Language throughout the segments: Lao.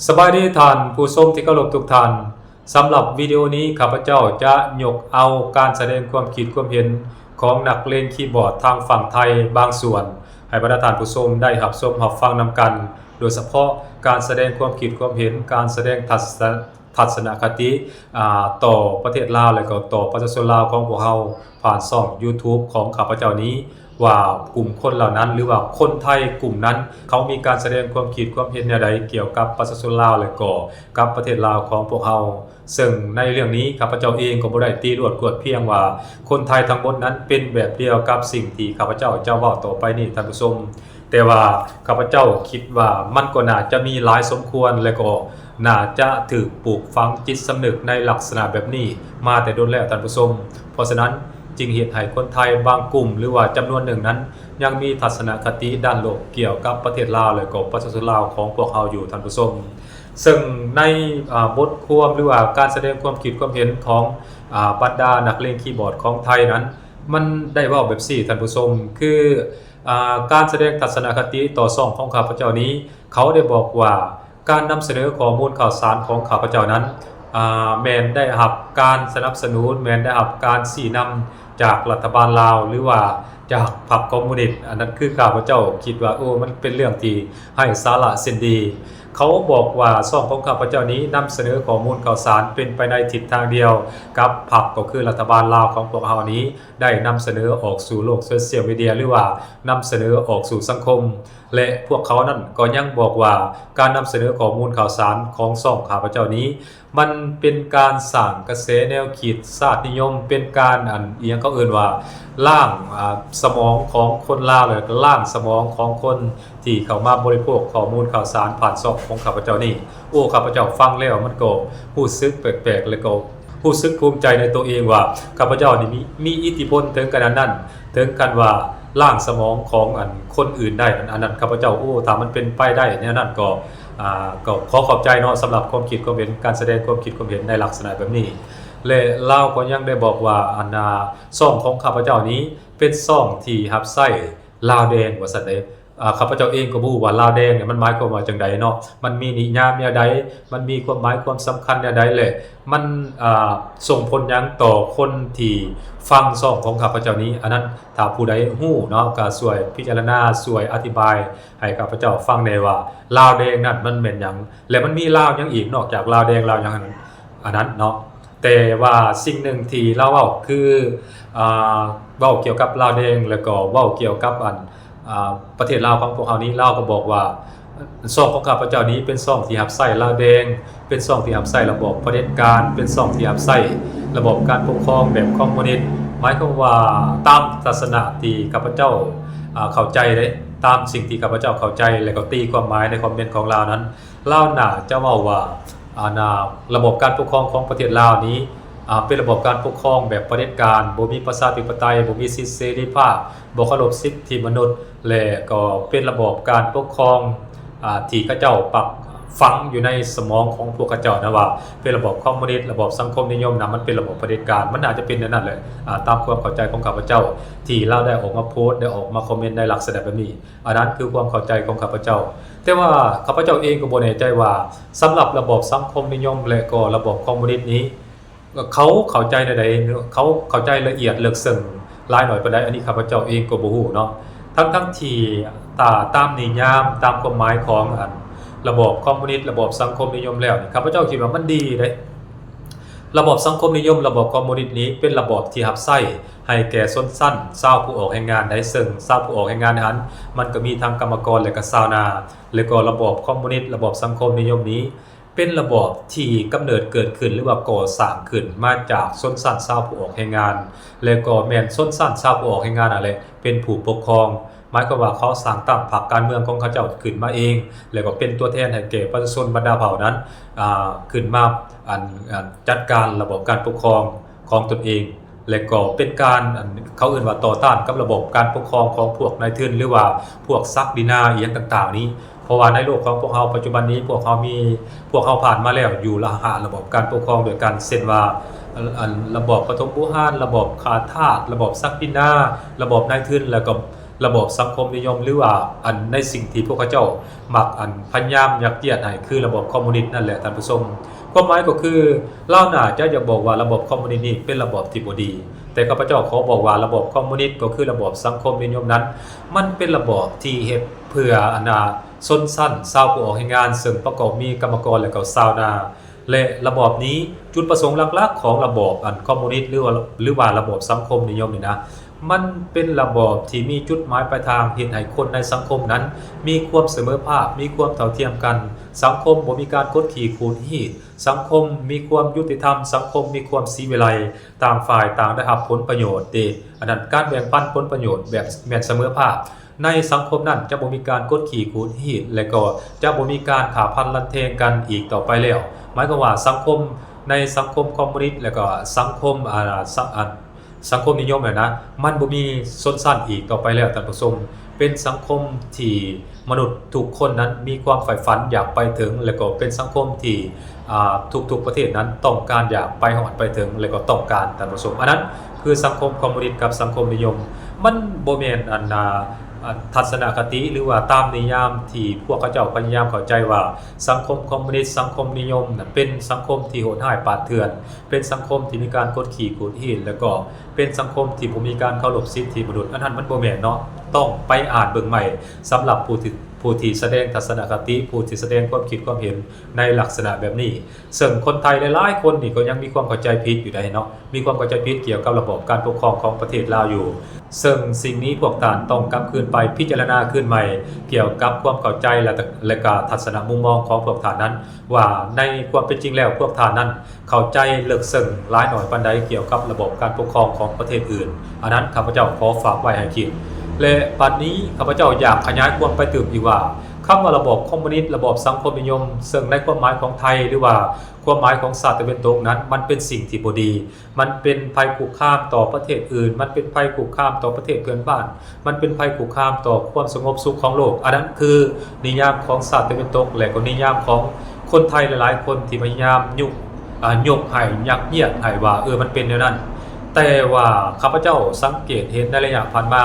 ສະບາຍດີທ່ານຜູ້ຊົມທີ່ເຄົາລົບທຸກທ່ານ. ສຳລັບວິດີໂອນີ້ ຂ້າພະເຈົ້າຈະຍົກເອົາການສະແດງຄວາມຄິດຄວາມເຫັນຂອງນັກເລ່ນຄີບອດທາງຝັ່ງໄທບາງສ່ວນ ໃຫ້ບັນດາທ່ານຜູ້ຊົມໄດ້ຮັບຊົມຮັບຟັງນຳກັນ, ໂດຍສະເພາະການສະແດງຄວາມຄິດຄວາມເຫັນ, ການສະແດງທັດສະ ທັດສະນະຄະຕິ ອາ ຕໍ່ປະເທດລາວ ແລະ ກໍຕໍ່ປະຊາຊົນລາວຂອງພວກເຮົາ ຜ່ານຊ່ອງ YouTube ຂອງຂ້າພະເຈົ້ານີ້ ວ່າກຸ່ມຄົນເຫຼົ່ານັ້ນ ຫຼືວ່າຄົນໄທກຸ່ມນັ້ນ ເຂົາມີການສະແດງຄວາມຄິດຄວາມເຫັນແນວໃດກ່ຽວກັບປະຊາຊົນລາວ ແລະ ກໍກັບປະເທດລາວຂອງພວກເຮົາ. ເຊິ່ງໃນເລື່ອງນີ້ ຂ້າພະເຈົ້າເອງກໍບໍ່ໄດ້ຕີລວດກວດພຽງວ່າຄົນໄທທັງໝົດນັ້ນເປັນແບບດຽວກັບສິ່ງທີ່ຂ້າພະເຈົ້າຈະເວົ້າຕໍ່ໄປນີ້ທ່ານຜູ້ຊົມ. ແຕ່ວ່າຂ້າພະເຈົ້າຄິດວ່າມັນກໍໜ້າຈະມີຫຼາຍສົມຄວນ ແລະ ກໍໜ້າຈະຖືກປູກຝັງຈິດສຳນຶກໃນລັກສະນະແບບນີ້ມາແຕ່ດົນແລ້ວທ່ານຜູ້ຊົມ. ເພາະສະນັ້ນຈຶ່ງເຮັດໃຫ້ຄົນໄທບາງກຸ່ມ ຫຼືວ່າຈຳນວນໜຶ່ງນັ້ນ ຍັງມີທັດສະນະຄະຕິດ້ານລົບກ່ຽວກັບປະເທດລາວ ແລະ ກໍປະຊາຊົນລາວຂອງພວກເຮົາຢູ່ທ່ານຜູ້ຊົມ. ເຊິ່ງໃນ ອາ ບົດຄວາມ ຫຼືວ່າການສະແດງຄວາມຄິດຄວາມເຫັນຂອງ ອາ ບັນດານັກເລ່ນຄີບອດຂອງໄທນັ້ນ ມັນໄດ້ເວົ້າແບບຊີ້ທ່ານຜູ້ຊົມ ຄື ອາ ການສະແດງທັດສະນະຄະຕິຕໍ່ຊ່ອງຂອງຂ້າພະເຈົ້ານີ້ ເຂົາໄດ້ບອກວ່າ ການນຳສະເໜີຂໍ້ມູນຂ່າວສານຂອງຂ້າພະເຈົ້ານັ້ນ ອາ ແມ່ນໄດ້ຮັບການສະໜັບສະໜູນ, ແມ່ນໄດ້ຮັບການຊີ້ນຳຈາກລັດຖະບານລາວ ຫຼືວ່າຈາກພັກຄອມມູນິດ. ອັນນັ້ນຄືຂ້າພະເຈົ້າຄິດວ່າ ໂອ້ ມັນເປັນເລື່ອງທີ່ໄຮ້ສາລະເຊັ່ນດີ. ເຂົາບອກວ່າ ຊ່ອງຂອງຂ້າພະເຈົ້ານີ້ນຳສະເໜີຂໍ້ມູນຂ່າວສານເປັນໄປໃນທິດທາງດຽວກັບພັກ ກໍຄືລັດຖະບານລາວຂອງພວກເຮົານີ້ ໄດ້ນຳສະເໜີອອກສູ່ໂລກໂຊຊຽວມີເດຍ ຫຼືວ່ານຳສະເໜີອອກສູ່ສັງຄົມ ແລະ ພວກເຂົານັ້ນກໍຍັງບອກວ່າ ການນຳສະເໜີຂໍ້ມູນຂ່າວສານຂອງຊ່ອງຂ້າພະເຈົ້ານີ້ ມັນເປັນການສ້າງກະແສແນວຄິດຊາດນິຍົມ, ເປັນການ ອັນ ອີຫຍັງເຂົາເອີ້ນວ່າ ລ້າງ ອາ ສະໝອງຂອງຄົນລາວ ແລະ ກໍລ້າງສະໝອງຂອງຄົນທີ່ເຂົ້າມາບໍລິໂພກຂໍ້ມູນຂ່າວສານຜ່ານຊ່ອງຂອງຂ້າພະເຈົ້ານີ້. ໂອ້ ຂ້າພະເຈົ້າຟັງແລ້ວມັນກໍຮູ້ສຶກແປກໆ ແລະ ກໍ ຮູ້ສຶກພູມໃຈໃນໂຕເອງວ່າ ຂ້າພະເຈົ້ານີ້ມີ ມີອິດທິພົນເຖິງຂະໜາດນັ້ນ, ເຖິງຂັ້ນວ່າລ້າງສະໝອງຂອງ ອັນ ຄົນອື່ນໄດ້. ອັນ ອັນນັ້ນຂ້າພະເຈົ້າ ໂອ້ ຖ້າມັນເປັນໄປໄດ້ແນວນັ້ນກໍ ອາ ກໍຂໍຂອບໃຈເນາະ ສຳລັບຄວາມຄິດຄວາມເຫັນ, ການສະແດງຄວາມຄິດຄວາມເຫັນໃນລັກສະນະແບບນີ້. ແລະ ລາວກໍຍັງໄດ້ບອກວ່າ ອັນ ອາ ຊ່ອງຂອງຂ້າພະເຈົ້ານີ້ເປັນຊ່ອງທີ່ຮັບໃຊ້ລາວແດງ ວ່າຊັ້ນເດ. ອາ ຂ້າພະເຈົ້າເອງກໍບໍ່ຮູ້ວ່າລາວແດງນີ້ມັນໝາຍຄວາມວ່າຈັ່ງໃດເນາະ, ມັນມີນິຍາມແນວໃດ, ມັນມີຄວາມໝາຍຄວາມສຳຄັນແນວໃດ ແລະ ມັນ ອາ ສົ່ງຜົນຫຍັງຕໍ່ຄົນທີ່ຟັງຊ່ອງຂອງຂ້າພະເຈົ້ານີ້. ອັນນັ້ນຖ້າຜູ້ໃດຮູ້ເນາະ ກໍຊ່ວຍພິຈາລະນາ, ຊ່ວຍອະທິບາຍໃຫ້ຂ້າພະເຈົ້າຟັງແດ່ວ່າ ລາວແດງນັ້ນມັນແມ່ນຫຍັງ ແລະ ມັນມີລາວຫຍັງອີກນອກຈາກລາວແດງ ລາວຫຍັງ ອັນນັ້ນເນາະ. ແຕ່ວ່າສິ່ງໜຶ່ງທີ່ລາວເວົ້າຄື ອາ ເວົ້າກ່ຽວກັບລາວແດງ ແລ້ວກໍເວົ້າກ່ຽວກັບ ອັນ ອາ ປະເທດລາວຂອງພວກເຮົານີ້ ລາວກໍບອກວ່າ ຊ່ອງຂອງຂ້າພະເຈົ້ານີ້ເປັນຊ່ອງທີ່ຮັບໃຊ້ລາວແດງ, ເປັນຊ່ອງທີ່ຮັບໃຊ້ລະບອບຜະເດັດການ, ເປັນຊ່ອງທີ່ຮັບໃຊ້ລະບອບການປົກຄອງແບບຄອມມູນິດ. ໝາຍຄວາມວ່າຕາມທັດສະນະທີ່ຂ້າພະເຈົ້າ ອາ ເຂົ້າໃຈເດ້, ຕາມສິ່ງທີ່ຂ້າພະເຈົ້າເຂົ້າໃຈ ແລ້ວກໍຕີຄວາມໝາຍໃນຄອມເມັນຂອງລາວນັ້ນ ລາວໜ້າຈະເວົ້າວ່າ ອັນ ອາ ລະບອບການປົກຄອງຂອງປະເທດລາວນີ້ ອາ ເປັນລະບອບການປົກຄອງແບບຜະເດັດການ, ບໍ່ມີປະຊາທິປະໄຕ, ບໍ່ມີສິດເສລີພາບ, ບໍ່ເຄົາລົບສິດທິມະນຸດ ແລະ ກໍເປັນລະບອບການປົກຄອງ ອາ ທີ່ເຂົາເຈົ້າປັກຝັງຢູ່ໃນສະໝອງຂອງພວກເຂົາເຈົ້ານະວ່າ ເປັນລະບອບຄອມມູນິດ, ລະບອບສັງຄົມນິຍົມນະ, ມັນເປັນລະບອບຜະເດັດການ. ມັນໜ້າຈະເປັນແນວນັ້ນແຫຼະ ອາ ຕາມຄວາມເຂົ້າໃຈຂອງຂ້າພະເຈົ້າ ທີ່ລາວໄດ້ອອກມາໂພສ ໄດ້ອອກມາຄອມເມັນໃນລັກສະນະແບບນີ້. ອັນນັ້ນຄືຄວາມເຂົ້າໃຈຂອງຂ້າພະເຈົ້າ. ແຕ່ວ່າຂ້າພະເຈົ້າເອງກໍບໍ່ແນ່ໃຈວ່າ ສຳລັບລະບອບສັງຄົມນິຍົມ ແລະ ກໍລະບອບຄອມມູນິດນີ້ ເຂົາເຂົ້າໃຈແນວໃດ, ເຂົາເຂົ້າໃຈລະອຽດເລິກເຊິ່ງຫຼາຍໜ້ອຍປານໃດ, ອັນນີ້ຂ້າພະເຈົ້າເອງກໍບໍ່ຮູ້ເນາະ. ທັງໆທີ່ ຕາ ຕາມນິຍາມ, ຕາມຄວາມໝາຍຂອງ ອັນ ລະບອບຄອມມູນິດ, ລະບອບສັງຄົມນິຍົມແລ້ວນີ້ ຂ້າພະເຈົ້າຄິດວ່າມັນດີເດ້. ລະບອບສັງຄົມນິຍົມ, ລະບອບຄອມມູນິດນີ້ເປັນລະບອບທີ່ຮັບໃຊ້ໃຫ້ແກ່ຊົນຊັ້ນຊາວຜູ້ອອກແຮງງານໃດ, ເຊິ່ງຊາວຜູ້ອອກແຮງງານໃນຫັ້ນ ມັນກໍມີທັງກຳມະກອນ ແລະ ກໍຊາວນາ. ແລະ ກໍລະບອບຄອມມູນິດ, ລະບອບສັງຄົມນິຍົມນີ້ ເປັນລະບອບທີ່ກຳເນີດເກີດຂຶ້ນ ຫຼືວ່າກໍ່ສ້າງຂຶ້ນມາຈາກຊົນຊັ້ນຊາວຜູ້ອອກແຮງງານ ແລະ ກໍແມ່ນຊົນຊັ້ນຊາວຜູ້ອອກແຮງງານນັ້ນແຫຼະເປັນຜູ້ປົກຄອງ. ໝາຍຄວາມວ່າເຂົາສ້າງຕັ້ງພັກການເມືອງຂອງເຂົາເຈົ້າຂຶ້ນມາເອງ ແລະ ກໍເປັນຕົວແທນໃຫ້ແກ່ປະຊາຊົນບັນດາເຜົ່ານັ້ນ ອາ ຂຶ້ນມາ ອັນ ອັນ ຈັດການລະບອບການປົກຄອງຂອງຕົນເອງ. ແລະ ກໍເປັນການ ອັນ ເຂົາເອີ້ນວ່າຕໍ່ຕ້ານກັບລະບອບການປົກຄອງຂອງພວກນາຍທຶນ ຫຼືວ່າພວກສັກດິນາອີ່ຫຍັງຕ່າງໆນີ້. ເພາະວ່າໃນໂລກຂອງພວກເຮົາປັດຈຸບັນນີ້ ພວກເຮົາມີ ພວກເຮົາຜ່ານມາແລ້ວຢູ່ລະ ຫ້າລະບອບການປົກຄອງດ້ວຍກັນ ເຊັ່ນວ່າ ອັນ ລະບອບປະຖົມບູຮານ, ລະບອບຂ້າທາດ, ລະບອບສັກດິນາ, ລະບອບນາຍທຶນ ແລ້ວກໍ ລະບອບສັງຄົມນິຍົມ ຫຼືວ່າອັນໃນສິ່ງທີ່ພວກເຂົາເຈົ້າມັກອັນພະຍາຍາມຍັດຍຽດໃຫ້ ຄືລະບອບຄອມມູນິດນັ້ນແຫຼະທ່ານຜູ້ຊົມ. ຄວາມໝາຍກໍຄື ລາວໜ້າຈະຢາກບອກວ່າລະບອບຄອມມູນິດນີ້ເປັນລະບອບທີ່ບໍ່ດີ, ແຕ່ຂ້າພະເຈົ້າຂໍບອກວ່າລະບອບຄອມມູນິດກໍຄືລະບອບສັງຄົມນິຍົມນັ້ນ ມັນເປັນລະບອບທີ່ເຮັດເພື່ອອັນນ່າຊົນຊັ້ນຊາວຜູ້ອອກແຮງງານ ເຊິ່ງປະກອບມີກຳມະກອນ ແລະກໍຊາວນາ. ແລະລະບອບນີ້ ຈຸດປະສົງຫຼັກໆຂອງລະບອບອັນຄອມມູນິດ ຫຼືວ່າ ຫຼືວ່າລະບອບສັງຄົມນິຍົມນີ້ນະ ມັນເປັນລະບອບທີ່ມີຈຸດໝາຍປາຍທາງເຮັດໃຫ້ຄົນໃນສັງຄົມນັ້ນມີຄວາມສະເໝີພາບ, ມີຄວາມເທົ່າທຽມກັນ, ສັງຄົມບໍ່ມີການກົດຂີ່ຂູດຮີດ, ສັງຄົມມີຄວາມຍຸຕິທຳ, ສັງຄົມມີຄວາມສີວິໄລ, ຕ່າງຝ່າຍຕ່າງໄດ້ຮັບຜົນປະໂຫຍດເດ. ອັນນັ້ນ ການແບ່ງປັນຜົນປະໂຫຍດແບບແມ່ນສະເໝີພາບ. ໃນສັງຄົມນັ້ນຈະບໍ່ມີການກົດຂີ່ຂູດຮີດ ແລະກໍຈະບໍ່ມີການຂ້າຟັນລັດແທງກັນອີກຕໍ່ໄປແລ້ວ. ໝາຍຄວາມວ່າສັງຄົມ ໃນສັງຄົມຄອມມູນິດ ແລະກໍສັງຄົມ ອາ ສັງ ອາ ສັງຄົມນິຍົມນັ້ນນະ ມັນບໍ່ມີຊົນຊັ້ນອີກຕໍ່ໄປແລ້ວທ່ານຜູ້ຊົມ. ເປັນສັງຄົມທີ່ມະນຸດທຸກຄົນນັ້ນມີຄວາມໃຝ່ຝັນຢາກໄປເຖິງ ແລະກໍເປັນສັງຄົມທີ່ ອາ ທຸກໆປະເທດນັ້ນຕ້ອງການຢາກໄປຮອດໄປເຖິງ ແລະກໍຕ້ອງການທ່ານຜູ້ຊົມ. ອັນນັ້ນ ຄືສັງຄົມຄອມມູນິດກັບສັງຄົມນິຍົມ ມັນບໍ່ແມ່ນອັນ ອາ ອາ ທັດສະນະຄະຕິ ຫຼືວ່າຕາມນິຍາມທີ່ພວກເຂົາເຈົ້າພະຍາຍາມເຂົ້າໃຈວ່າ ສັງຄົມຄອມມູນິດ ສັງຄົມນິຍົມນະ ເປັນສັງຄົມທີ່ໂຫດຮ້າຍປາດເຖື່ອນ, ເປັນສັງຄົມທີ່ມີການກົດຂີ່ຂູດຮີດ ແລະກໍເປັນສັງຄົມທີ່ບໍ່ມີການເຄົາລົບສິດທິມະນຸດ. ອັນນັ້ນມັນບໍ່ແມ່ນເນາະ, ຕ້ອງໄປອ່ານເບິ່ງໃໝ່ ສຳລັບຜູ້ທີ່ ຜູ້ທີ່ສະແດງທັດສະນະຄະຕິ, ຜູ້ທີ່ສະແດງຄວາມຄິດຄວາມເຫັນໃນລັກສະນະແບບນີ້. ເຊິ່ງຄົນໄທຫຼາຍໆຄົນນີ້ກໍຍັງມີຄວາມເຂົ້າໃຈຜິດຢູ່ໃດ໋ເນາະ, ມີຄວາມເຂົ້າໃຈຜິດກ່ຽວກັບລະບອບການປົກຄອງຂອງປະເທດລາວຢູ່. ເຊິ່ງສິ່ງນີ້ພວກທ່ານຕ້ອງກັບຄືນໄປພິຈາລະນາຄືນໃໝ່ ກ່ຽວກັບຄວາມເຂົ້າໃຈ ແລະ ແລະກະທັດສະນະມຸມມອງຂອງພວກທ່ານນັ້ນ ວ່າໃນຄວາມເປັນຈິງແລ້ວ ພວກທ່ານນັ້ນເຂົ້າໃຈເລິກເຊິ່ງຫຼາຍໜ້ອຍປານໃດກ່ຽວກັບລະບອບການປົກຄອງຂອງປະເທດອື່ນ. ອັນນັ້ນຂ້າພະເຈົ້າຂໍຝາກໄວ້ໃຫ້ຄິດ. ແລະ ບັດນີ້ຂ້າພະເຈົ້າຢາກຂະຫຍາຍຄວາມໄປຕື່ມອີກວ່າ ຄຳວ່າລະບອບຄອມມູນິດ, ລະບອບສັງຄົມນິຍົມ, ເຊິ່ງໃນຄວາມໝາຍຂອງໄທ ຫຼືວ່າຄວາມໝາຍຂອງຊາດຕາເວັນຕົກນັ້ນ ມັນເປັນສິ່ງທີ່ບໍ່ດີ, ມັນເປັນໄພຄຸກຄາມຕໍ່ປະເທດອື່ນ, ມັນເປັນໄພຄຸກຄາມຕໍ່ປະເທດເພື່ອນບ້ານ, ມັນເປັນໄພຄຸກຄາມຕໍ່ຄວາມສະຫງົບສຸກຂອງໂລກ. ອັນນັ້ນຄືນິຍາມຂອງຊາດຕາເວັນຕົກ ແລະ ກໍນິຍາມຂອງຄົນໄທຫຼາຍໆຄົນທີ່ພະຍາຍາມຍຸກ ອາ ຍົກໃຫ້ ຍັດຍຽດໃຫ້ວ່າ ເອີ ມັນເປັນແນວນັ້ນ. ແຕ່ວ່າຂ້າພະເຈົ້າສັງເກດເຫັນໃນໄລຍະຜ່ານມາ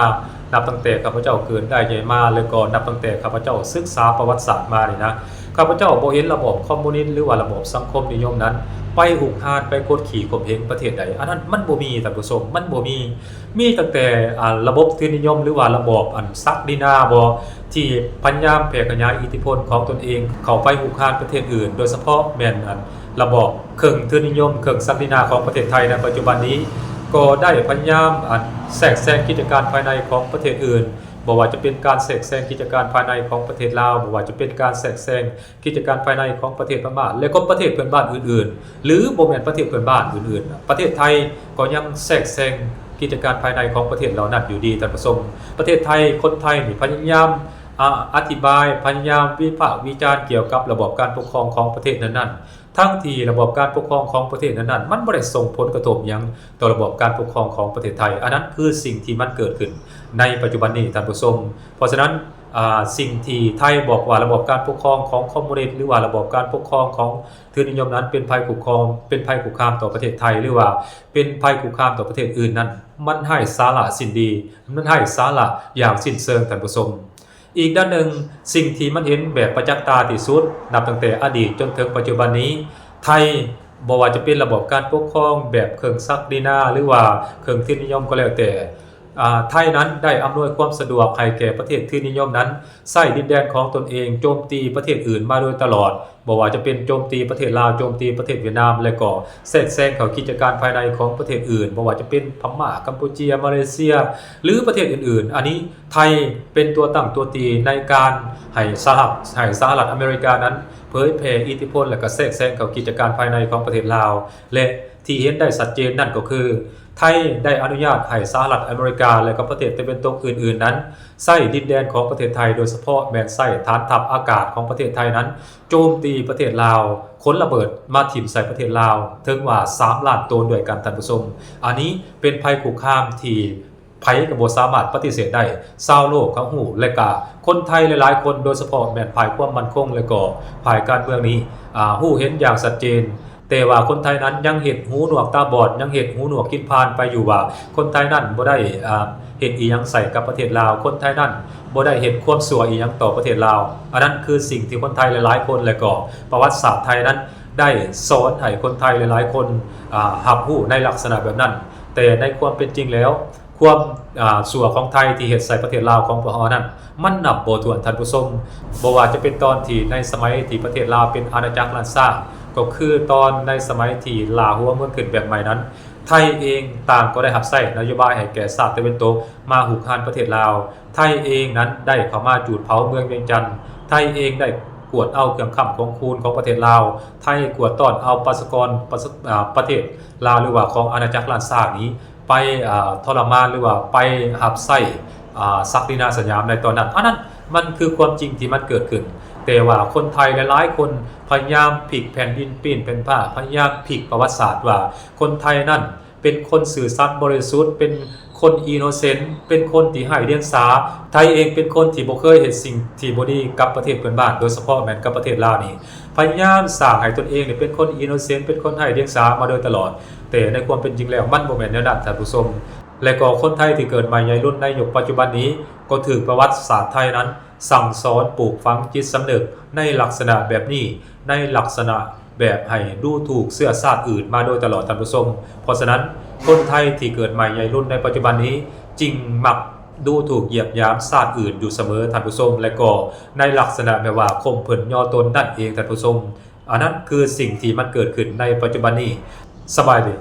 ນັບຕັ້ງແຕ່ຂ້າພະເຈົ້າເກີດໄດ້ໃຫຍ່ມາ ແລະ ກໍນັບຕັ້ງແຕ່ຂ້າພະເຈົ້າສຶກສາປະຫວັດສາດມານີ້ນະ, ຂ້າພະເຈົ້າບໍ່ເຫັນລະບອບຄອມມູນິດ ຫຼືວ່າລະບອບສັງຄົມນິຍົມນັ້ນ ໄປຮຸກຮານ ໄປກົດຂີ່ຂົ່ມເຫງປະເທດໃດ. ອັນນັ້ນມັນບໍ່ມີທ່ານຜູ້ຊົມ, ມັນບໍ່ມີ. ມີຕັ້ງແຕ່ ອາ ລະບົບທຶນນິຍົມ ຫຼືວ່າລະບອບອັນສັກດິນາບໍ ທີ່ພະຍາຍາມແຜ່ຂະຫຍາຍອິດທິພົນຂອງຕົນເອງເຂົ້າໄປຮຸກຮານປະເທດອື່ນ, ໂດຍສະເພາະແມ່ນອັນລະບອບເຄິ່ງທຶນນິຍົມ ເຄິ່ງສັກດິນາຂອງປະເທດໄທໃນປັດຈຸບັນນີ້ ກໍໄດ້ພະຍາຍາມອັນແຊກແຊງກິດຈະການພາຍໃນຂອງປະເທດອື່ນ, ບໍ່ວ່າຈະເປັນການແຊກແຊງກິດຈະການພາຍໃນຂອງປະເທດລາວ, ບໍ່ວ່າຈະເປັນການແຊກແຊງ ກິດຈະການພາຍໃນຂອງປະເທດພະມ້າ ແລະ ກໍປະເທດເພື່ອນບ້ານອື່ນໆ ຫຼື ບໍ່ແມ່ນປະເທດເພື່ອນບ້ານອື່ນໆ. ປະເທດໄທກໍຍັງແຊກແຊງກິດຈະການພາຍໃນຂອງປະເທດເຫຼົ່ານັ້ນຢູ່ດີ, ທ່ານຜູ້ຊົມ. ປະເທດໄທ, ຄົນໄທນີ້ພະຍາຍາມ ອະ ອະທິບາຍ, ພະຍາຍາມວິພາກວິຈານກ່ຽວກັບລະບອບການປົກຄອງຂອງປະເທດນັ້ນໆ, ທັງທີ່ລະບອບການປົກຄອງຂອງປະເທດນັ້ນໆ ມັນບໍ່ໄດ້ສົ່ງຜົນກະທົບຫຍັງຕໍ່ລະບອບການປົກຄອງຂອງປະເທດໄທ. ອັນນັ້ນຄືສິ່ງທີ່ມັນເກີດຂຶ້ນໃນປັດຈຸບັນນີ້, ທ່ານຜູ້ຊົມ. ເພາະສະນັ້ນ ອາ ສິ່ງທີ່ໄທບອກວ່າລະບອບການປົກຄອງຂອງຄອມມູນິດ ຫຼືວ່າລະບອບການປົກຄອງຂອງທຶນນິຍົມນັ້ນເປັນໄພຄຸ້ມຄອງ ເປັນໄພຄຸກຄາມຕໍ່ປະເທດໄທ ຫຼືວ່າເປັນໄພຄຸກຄາມຕໍ່ປະເທດອື່ນນັ້ນ ມັນໄຮ້ສາລະສິ້ນດີ, ມັນໄຮ້ສາລະຢ່າງສິ້ນເຊີງ, ທ່ານຜູ້ຊົມ. ອີກດ້ານໜຶ່ງ, ສິ່ງທີ່ມັນເຫັນແບບປະຈັກຕາທີ່ສຸດ ນັບຕັ້ງແຕ່ອະດີດຈົນເຖິງປັດຈຸບັນນີ້, ໄທ ບໍ່ວ່າຈະເປັນລະບອບການປົກຄອງແບບເຄິ່ງສັກດິນາ ຫຼືວ່າເຄິ່ງທຶນນິຍົມກໍແລ້ວແຕ່, ອາ ໄທນັ້ນໄດ້ອຳນວຍຄວາມສະດວກໃຫ້ແກ່ປະເທດທຶນນິຍົມນັ້ນ ໃຊ້ດິນແດນຂອງຕົນເອງໂຈມຕີປະເທດອື່ນມາໂດຍຕະຫຼອດ, ບໍ່ວ່າຈະເປັນໂຈມຕີປະເທດລາວ, ໂຈມຕີປະເທດຫວຽດນາມ ແລະ ກໍແຊກແຊງເຂົ້າກິດຈະການພາຍໃນຂອງປະເທດອື່ນ, ບໍ່ວ່າຈະເປັນພະມ້າ, ກຳປູເຈຍ, ມາເລເຊຍ ຫຼື ປະເທດອື່ນໆ. ອັນນີ້ໄທເປັນຕົວຕັ້ງຕົວຕີໃນການໃຫ້ສະຫະລັດ ໃຫ້ສະຫະລັດອາເມລິການັ້ນເຜີຍແຜ່ອິດທິພົນ ແລະ ກໍແຊກແຊງເຂົ້າກິດຈະການພາຍໃນຂອງປະເທດລາວ ແລະ ທີ່ເຫັນໄດ້ຊັດເຈນນັ້ນກໍຄື ໄທໄດ້ອະນຸຍາດໃຫ້ສະຫະລັດອາເມລິກາ ແລະ ກໍປະເທດຕາເວັນຕົກອື່ນໆນັ້ນ ໃຊ້ດິນແດນຂອງປະເທດໄທ, ໂດຍສະເພາະແມ່ນໃຊ້ຖານທັບອາກາດຂອງປະເທດໄທນັ້ນ ໂຈມຕີປະເທດລາວ, ຂົນລະເບີດມາຖິ້ມໃສ່ປະເທດລາວ ເຖິງວ່າສາມລ້ານໂຕນດ້ວຍກັນ, ທ່ານຜູ້ຊົມ. ອັນນີ້ເປັນໄພຄຸກຄາມທີ່ ໃຜກໍບໍ່ສາມາດປະຕິເສດໄດ້. ຊາວໂລກເຂົາຮູ້ ແລະກະຄົນໄທຫຼາຍໆຄົນ ໂດຍສະເພາະແມ່ນຝ່າຍຄວາມໝັ້ນຄົງ ແລະກໍຝ່າຍການເມືອງນີ້ ອາ ຮູ້ເຫັນຢ່າງຊັດເຈນ. ແຕ່ວ່າຄົນໄທນັ້ນຍັງເຮັດຫູໜວກຕາບອດ, ຍັງເຮັດຫູໜວກກິນພານໄປຢູ່ວ່າ ຄົນໄທນັ້ນບໍ່ໄດ້ ອ່າ ເຮັດອີ່ຫຍັງໃສ່ກັບປະເທດລາວ, ຄົນໄທນັ້ນບໍ່ໄດ້ເຮັດຄວາມຊົ່ວອີ່ຫຍັງຕໍ່ປະເທດລາວ. ອັນນັ້ນຄືສິ່ງທີ່ຄົນໄທຫຼາຍໆຄົນ ແລະກໍປະຫວັດສາດໄທນັ້ນ ໄດ້ສອນໃຫ້ຄົນໄທຫຼາຍໆຄົນ ອ່າ ຮັບຮູ້ໃນລັກສະນະແບບນັ້ນ. ແຕ່ໃນຄວາມເປັນຈິງແລ້ວ ຄວາມ ອ່າ ຊົ່ວຂອງໄທທີ່ເຮັດໃສ່ປະເທດລາວຂອງພວກເຮົານັ້ນ ມັນນັບບໍ່ຖ້ວນ, ທ່ານຜູ້ຊົມ. ບໍ່ວ່າຈະເປັນຕອນທີ່ໃນສະໄໝທີ່ປະເທດລາວເປັນອານາຈັກລ້ານຊ້າງ, ກໍຄືຕອນໃນສະໄໝທີ່ລ່າຫົວເມືອງຂຶ້ນແບບໃໝ່ນັ້ນ, ໄທເອງຕ່າງກໍໄດ້ຮັບໃຊ້ນະໂຍບາຍໃຫ້ແກ່ຊາດຕາເວັນຕົກມາຮຸກຮານປະເທດລາວ. ໄທເອງນັ້ນໄດ້ເຂົ້າມາຈູດເຜົາເມືອງວຽງຈັນ, ໄທເອງໄດ້ກວດເອົາເຄື່ອງຄ້ຳຂອງຄູນຂອງປະເທດລາວ, ໄທກວດຕ້ອນເອົາປະຊາກອນປະຊາ ອ່າ ປະເທດລາວ ຫຼືວ່າຂອງອານາຈັກລ້ານຊ້າງນີ້ ໄປ ອ່າ ທໍລະມານ ຫຼືວ່າໄປຮັບໃຊ້ ອ່າ ສັກດິນາສະຫຍາມໃນຕອນນັ້ນ. ອັນນັ້ນມັນຄືຄວາມຈິງທີ່ມັນເກີດຂຶ້ນ. ແຕ່ວ່າຄົນໄທຫຼາຍໆຄົນພະຍາຍາມພິກແຜ່ນດິນປີ້ນແຜ່ນຟ້າ, ພະຍາຍາມພິກປະຫວັດສາດວ່າ ຄົນໄທນັ້ນເປັນຄົນຊື່ສັດບໍລິສຸດ, ເປັນຄົນອິນໂນເຊັນ, ເປັນຄົນທີ່ໄຮ້ດຽງສາ. ໄທເອງເປັນຄົນທີ່ບໍ່ເຄີຍເຮັດສິ່ງທີ່ບໍ່ດີກັບປະເທດເພື່ອນບ້ານ, ໂດຍສະເພາະແມ່ນກັບປະເທດລາວນີ້. ພະຍາຍາມສ້າງໃຫ້ຕົນເອງນີ້ເປັນຄົນອິນໂນເຊັນ, ເປັນຄົນໄຮ້ດຽງສາມາໂດຍຕະຫຼອດ. ແຕ່ໃນຄວາມເປັນຈິງແລ້ວ ມັນບໍ່ແມ່ນແນວນັ້ນ, ທ່ານຜູ້ຊົມ. ແລະກໍຄົນໄທທີ່ເກີດໃໝ່ໃຫຍ່ລຸນໃນຍຸກປັດຈຸບັນນີ້ ກໍຖືກປະຫວັດສາດໄທນັ້ນສັ່ງສອນປູກຝັງຈິດສຳນຶກໃນລັກສະນະແບບນີ້, ໃນລັກສະນະແບບໃຫ້ດູຖູກເຊື້ອຊາດອື່ນມາໂດຍຕະຫຼອດ, ທ່ານຜູ້ຊົມ. ເພາະສະນັ້ນ ຄົນໄທທີ່ເກີດໃໝ່ໃຫຍ່ລຸນໃນປັດຈຸບັນນີ້ ຈຶ່ງມັກດູຖູກຢຽບຫຍາມຊາດອື່ນຢູ່ສະເໝີ, ທ່ານຜູ້ຊົມ. ແລະກໍໃນລັກສະນະແບບວ່າຂົ່ມເພິ່ນຍໍຕົນນັ້ນເອງ, ທ່ານຜູ້ຊົມ. ອັນນັ້ນຄືສິ່ງທີ່ມັນເກີດຂຶ້ນໃນປັດຈຸບັນນີ້. ສະບາຍດີ.